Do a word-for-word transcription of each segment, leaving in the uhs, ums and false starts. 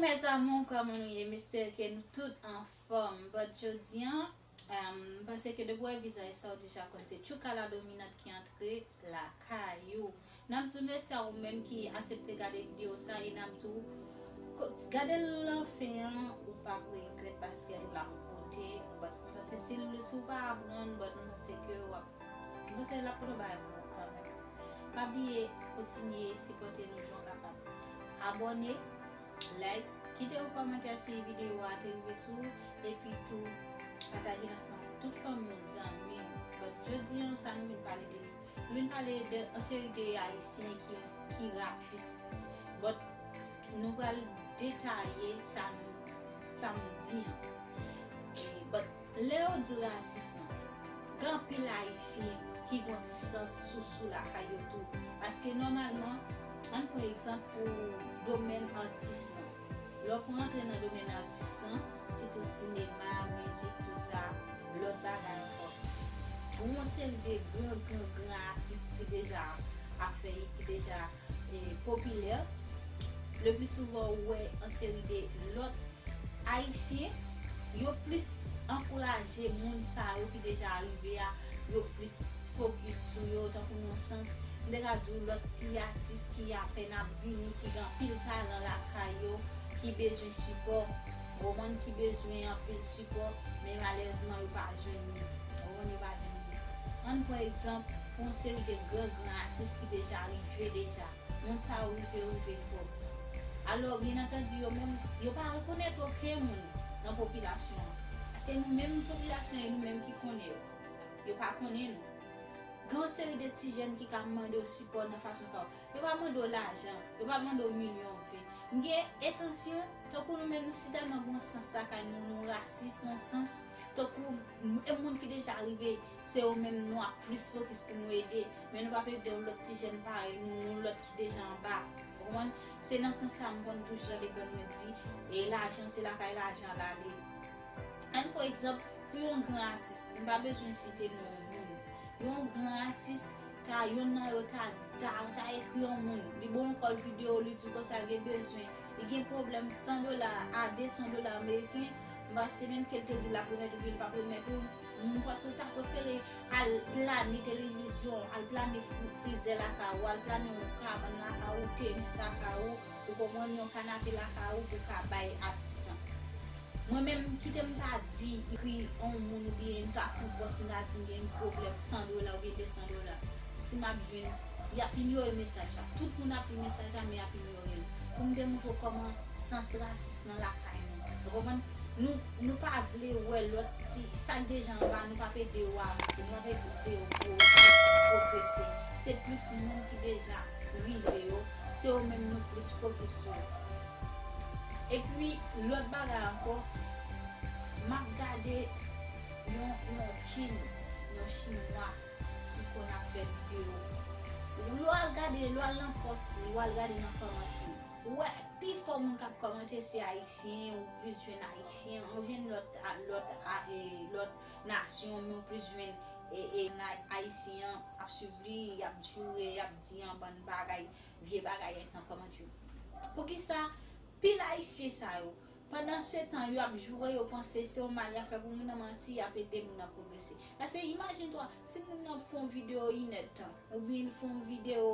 Mes amours, kòman nou ye? M espere ke nou tout anfòm. But jodi an, um, m panse ke depi w wè vizaj sa, w deja konn se Tchouka la dominant ki antre lakay ou. N ap di w mèsi a ou menm ki aksepte gade videyo sa e n ap di w ko- gade l lan fen an, ou p ap regrèt paske l ap pote. But m panse si, si w pa aprann, but m panse ke w ap Mwen se la pou nou bay pou ou kanmenm. Pa bliye kontinye sipòte nou jan w kapab. Abòne, like, kite yon kòmantè si videyo a te rive sou ou, epi tou pataje l ansanm ak tout fanmi w, zanmi w. But jodi an, sa nou vin pale de li. Nou vin pale de yon seri de Ayisyen ki, ki rasis. But nou pral detaye sa nou, sa m di an. E, but Lè yo di w rasis lan, gen anpil Ayisyen ki gon ti sans sousou lakay yo tou. Paske nòmalman, ann pran egzanp pou domèn atis lan. Lè w pran antre nan domèn atis lan, sitou sinema, mizik, tou sa, lòt bagay ankò. Ou yon seri de gran, gran, gran atis ki deja ap fè, ki deja e, popilè, le pli souvan ou wè yon seri de lòt Ayisyen, yo plis ankouraje moun sa yo ki deja rive a, yo plis fokis sou yo, tankou yon sans, m te ka di w lòt ti atis ki apèn ap vini, ki gen anpil talan lakay yo, ki bezwen sipò, ou konprann, ki bezwen anpil sipò, men malerezman yo pa jwenn li, ou konprann, yo pa jwenn li. Ann pran egzanp pou yon seri de gran, gran atis ki deja rive deja. Moun sa yo rive, rive twòp. Alò, byen antandi, yo menm, yo pa rekonèt okenn moun nan popilasyon an. Paske nou menm popilasyon an, e nou menm ki konnen yo. Yo pa konnen nou. Gen yon seri de ti jèn ki ka mande w sipò nan fason pa yo. Yo pa mande w lajan, yo pa mande w milyon ven. M gen entansyon, tankou nou menm, nou si tèlman gen yon sans lakay nou, nou rasis yon sans, tankou, e moun ki deja rive, se yo menm nou ap plis fokis pou nou ede, men nou p ap ede yon lòt ti jèn parèy nou, yon lòt ki deja anba. Ou konprann? Se nan sans sa m konn toujou tande grann mwen di, e lajan, se lakay lajan l ale. Ann pran egzanp, pou yon gran atis, m pa bezwen site non yon moun. Yon gran atis, ta yonn nan yo ta, ta, ta ekri yon moun. Li ba w yon kòl videyo, li di w konsa l gen bezwen. Li gen pwoblèm san dola a de san dola ameriken. M pa se menm ke l te di l ap remèt ou byen, li p ap remèt ou. M panse w ta prefere al plane televizyon, al plane fri- frizè lakay ou, al plane yon kabann lakay ou, tenis lakay ou, ou konprann, yon kanape lakay ou pou w ka bay atis lan. Mwen menm, kite m ta di, ekri yon moun oubyen m ta fè yon pòs, m ta di m gen yon pwoblèm san dola oubyen de san dola. Si m ap jwenn, y ap inyore mesaj la. Tout moun ap li mesaj la, men y ap inyore l. Pou m te montre w kòman sans rasis nan lakay nou. Ou konprann? Nou, nou pa vle wè lòt ti, sa k deja anba, nou p ap ede yo avanse, nou p ap ede yo pwo- pwogrese. Se plis moun ki deja rive yo, se yo menm nou plis fokis sou yo. Epi, lòt bagay ankò, m ap gade yon, yon Chin, yon Chinwa ki konn ap fè videyo. Lè w al gade, lè w al nan pòs li, w al gade nan kòmantè li. Ou wè, pifò moun k ap kòmante se Ayisyen, ou plis jwenn Ayisyen, ou jwenn lòt, a- lòt, a- e, lòt nasyon, men ou plis jwenn e, e, Ay- Ayisyen an ap swiv li, y ap joure, y ap di yon bann bagay, vye bagay nan kòmantè yo. Poukisa pil Ayisyen sa yo, pandan se tan yo ap joure, yo panse se yon mal y ap fè pou moun nan, manti, y ap ede moun nan pwogrese. Paske imajine twa, si moun nan fè yon videyo inèdtan, oubyen li fè yon videyo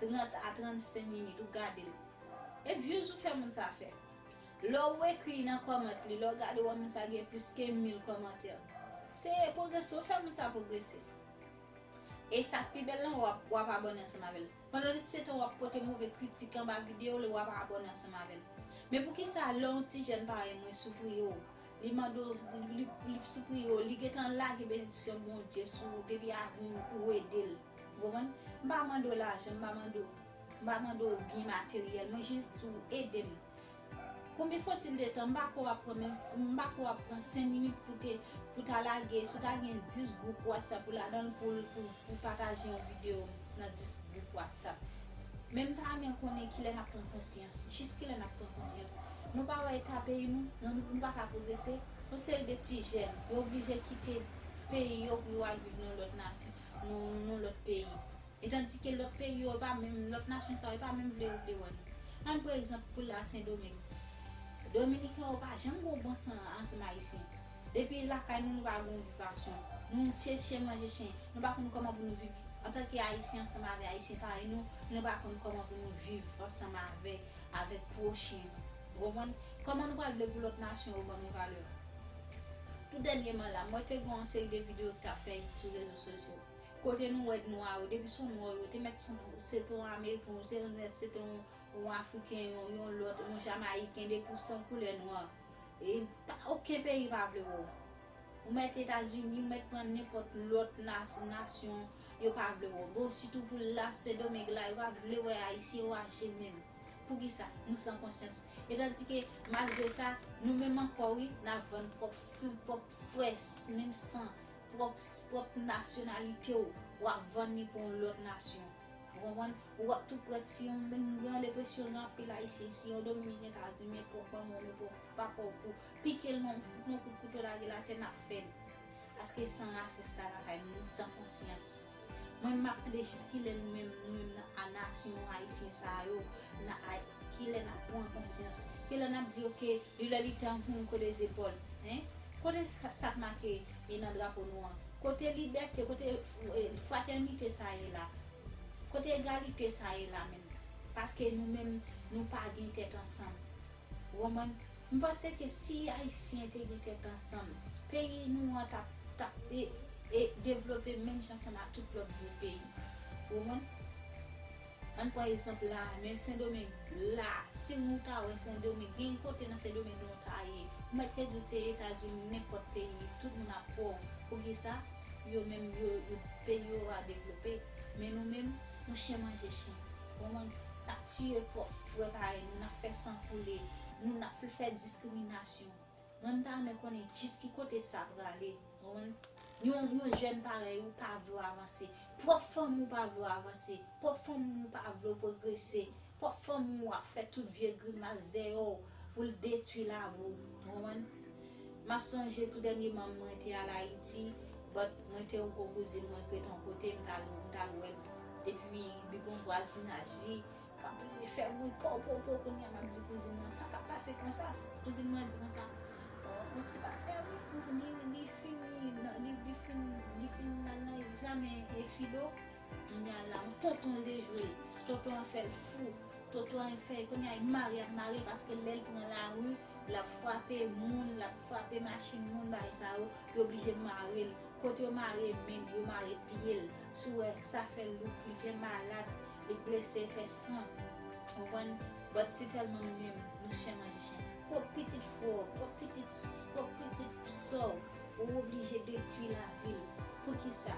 trant a trannsenk minit, ou gade l. E views ou fè moun sa fè. Lè w ekri nan kòmant li, lè w gade, w wè moun sa gen plis ke mil kòmantè. Se pwogrese w fè moun sa pwogrese. E sa k pi bèl lan, w ap, w ap abòne ansanm avè l. Pandan se tan w ap pote move kritik anba videyo l, w ap abòne ansanm avè l. Men poukisa lè yon ti jèn parèy mwen sipriye w, li mande w, li, li sipriye w, li gentan lage benediksyon Bondye sou ou depi avan ou ede l. Ou konprann? M pa mande w lajan, m pa mande w, m pa mande w byen materyèl, mwen jis di w ede m. Konbyen fo-t-il de tan, m pa kwè w ap pran menm, m pa kwè w ap pran senk minit pou te, pou ta lage, si w ta gen dis gwoup WhatsApp ou ladan l pou, pou, pou pataje yon videyo nan dis gwoup WhatsApp. Men m ta renmen konnen kilè n ap pran konsyans, jis kilè n ap pran konsyans. Nou pa wè eta peyi nou, nou, nou pa ka pwogrese, yon seri de ti jèn, yo oblije kite peyi yo pou yo al viv nan lòt nasyon, nan, nan lòt peyi. E tandike lòt peyi yo pa menm, lòt nasyon sa yo pa menm vle, vle wè nou. Ann pran egzanp pou la Sendomeng. Dominiken yo pa janm gen bon san ansanm Ayisyen. Depi lakay nou, nou pa gen vivasyon. Nou se chen manje chen. Nou pa konn kòman pou nou viv antanke Ayisyen ansanm avè Ayisyen parèy nou. Nou pa konn kòman pou nou viv ansanm avè, avèk pwochen nou. Ou konprann? Kòman nou pral vle pou lòt nasyon yo ban nou valè? Tou dènyèman la, mwen te gen yon seri de videyo ki t ap fè sou rezo sosyo. Kote nou wè nwa yo, depi se yon nwa yo, te mèt se yon, se te yon Ameriken, se te yon, se te yon, yon Afriken, yon, yon lòt, yon Jamayiken, depi w se yon koulè nwa. E pa, okenn peyi pa vle wè w. Ou mèt Etazini, ou mèt pran nenpòt lòt nas-, nasyon, yo pa vle wè w. Bon, sitou pou la, Sendomeng la, yo pa vle wè Ayisyen, yo raje menm. Poukisa? Nou san konsyans. E tandike, malgre sa, nou menm ankò, wi, n ap vann pwòp fi-, pwòp frè, menm san, pwòp, pwòp nasyonalite w, w ap vann li pou yon lòt nasyon. Ou konprann? Ou ap tou prèt si yon, menm gen yon depresyon, gen anpil Ayisyen, si yon Dominiken ta di, men pwòp manman w, men pwòp papa w, pou pike l nan, fout nan kout kouto, lage l atè, n ap fè l. Paske san rasis sa lakay nou, nou san konsyans. Mwen, m ap mande jiskilè nou menm, nou menm nan a nasyon ayisyen sa yo, nan a, kilè n ap pran konsyans, kilè n ap di, oke, li lè li tan pou nou kole zepòl, en? Kote sa, sa k make e nan drapo nou an? Kote libète, kote, e, fratènite sa ye la? Kote egalite sa ye la menm? Paske nou menm, nou pa gen tèt ansanm. Ou konprann? M panse ke si Ayisyen te gen tèt ansanm, peyi nou an t ap, t ap e, e devlope menm jan ansanm ak tout lòt gwo peyi. Ou konprann? Ann pran egzanp la, men Sendomeng la, si nou ta wè Sendomeng, gen kote nan Sendomeng nou ta ye. Ou mèt te di w te Etazini, nenpòt peyi, tout moun ap wè w. Poukisa? Yo menm, yo, yo, peyi yo a devlope. Men nou menm, nou chen manje chen. Ou konprann? N ap tiye pwòp frè parèy nou, n ap fè san koule, nou n ap fè diskriminasyon. Mwen, m ta renmen konnen jis ki kote sa prale. Ou konprann? Yon, yon jèn parèy ou pa vle w avanse. Pwòp fanmi w pa vle w avanse. Pwòp fanmi w pa vle w pwogrese. Pwòp fanmi w ap fè tout vye grimas dèyè w pou l detwi lavi w. Ou konprann? M ap sonje tou dènyèman mwen te al Ayiti, but mwen te yon gwo kouzin mwen k ret yon kote, m t al, m t al wè l. Epi li gon vwazinaj li k ap fè bri pow pow pow, kounye a m ap di kouzin nan, sa k ap pase konsa? Kouzin mwen di konsa, o, yon ti patnè wi, li, li fin, li, li fin, li fin al nan egzamen e filo, kounye a la, yon tonton l dejwe l, tonton an fè l fou, tonton an fè, kounye a, li mare, ap mare l, paske lè l pran lari, l ap frape moun, l ap frape machin moun, bagay sa yo, yo oblije mare l. Kote yo mare men l, yo mare pye l. Si w wè, sa fè louk, li fè malad, li blese, l fè san. Ou konprann? But se tèlman nou menm, nou chen manje chen. Pwòp pitit frè w, pwòp pitit, pwòp pitit sè w, ou oblije detwi lavi l. Poukisa?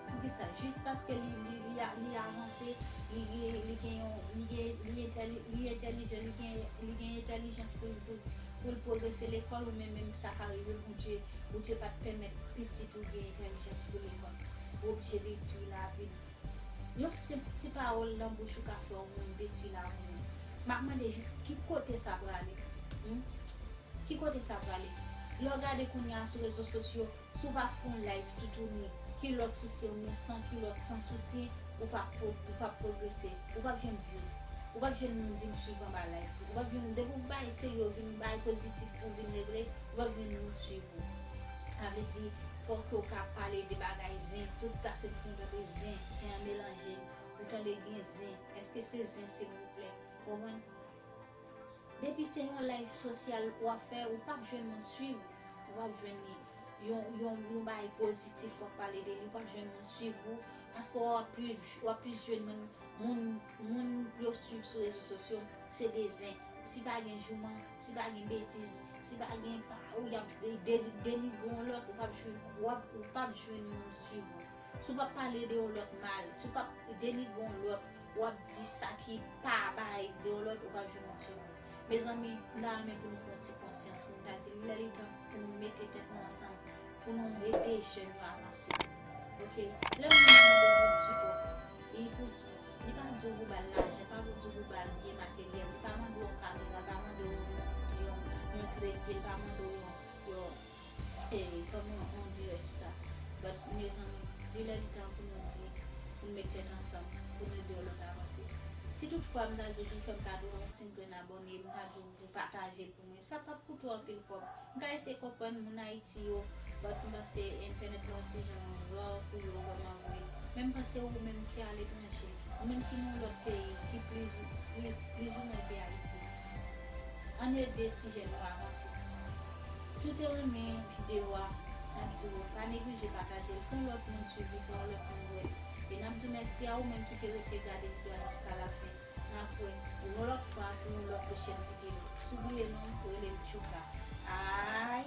Poukisa? Jis paske li, li, li, a- li avanse, li gen, li gen yon, li gen, li entèli-, li entèlijan, li gen, li gen entèlijans pou l, pou, pou l pwogrese lekòl, ou menm, menm sa ka rive l, Bondye, Bondye pa t pèmèt pitit ou gen entèlijans pou lekòl. Ou oblije detwi lavi l. Yon senp ti pawòl nan bouch ou ka fè yon moun detwi lavi l. M ap mande jis ki kote sa prale? Hmm? Ki kote sa prale? Lè w gade kounye a sou rezo sosyo, si w pa fè yon live toutouni, kilòt soutyen oubyen san kilòt, san soutyen, ou p ap pro-, ou p ap pwogrese, ou p ap jwenn views, ou p ap jwenn moun vin swiv anba live ou, ou p ap jwenn, depi w bay serye, w vin bay pozitif, ou vin regle, ou p ap jwenn moun swiv ou. Sa vle di, fòk ke w ka pale de bagay zen, tout kase pou tande zen, zen an melanje, ou tande gen zen, èske se zen silvouplè? Ou konprann? Depi se yon live sosyal w ap fè, ou p ap jwenn moun swiv ou, ou p ap jwenn li. Yon, yon, yon bagay pozitif w ap pale de li, ou p ap jwenn moun swiv ou, paske w ap plis, w ap plis jwenn moun, moun, moun yo swiv sou rezo sosyo, se de zen. Si pa gen jouman, si pa gen betiz, si pa gen pa, ou y ap de, de, denigre yon lòt, ou p ap jwenn, w ap, ou p ap jwenn moun swiv ou. Si w p ap pale de yon lòt mal, si w p ap denigre yon lòt, w ap di sa ki pa bay de yon lòt, ou p ap jwenn moun swiv ou. Mezanmi, m ta renmen pou nou pran ti konsyans, pou nou ta di lè li tan pou nou mete tèt nou ansanm, pou nou ede jèn yo avanse. Oke? Lè moun nan mande w yon sipò, li pou, li pa di w pou ba l lajan, pa pou di w pou ba l byen materyèl, li pa mande w yon kamera, pa mande w yon, yon, yon trekye, li pa mande w yon, yon, e, kòman on dirait sa? But, mezanmi, li lè li tan pou nou di, pou nou met tèt ansanm, pou nou ede yon lòt avanse. Si toutfwa m ta di w pou w fè m kado yon senk grenn abòne, m ta di w pou w pataje l pou mwen, sa p ap koute w anpil kòb. M ka eseye konprann moun Ayiti yo, but m panse entènèt la yon ti jan rare pou yo vrèman vre. Men m panse ou menm ki aletranje, ou menm ki nan yon lòt peyi, ki plizoumwen ke Ayiti, ann ede ti jèn yo avanse. Si w te renmen videyo a, n ap di w pa neglije pataje l, fè yon lòt moun swiv li, fè yon lòt moun wè l. E n ap di w mèsi a ou menm ki te rete gade videyo a jiska lafen. N ap wè yon lòt fwa pou yon lòt pwochèn videyo. Si w bliye non m, rele m Tchouka. Ay!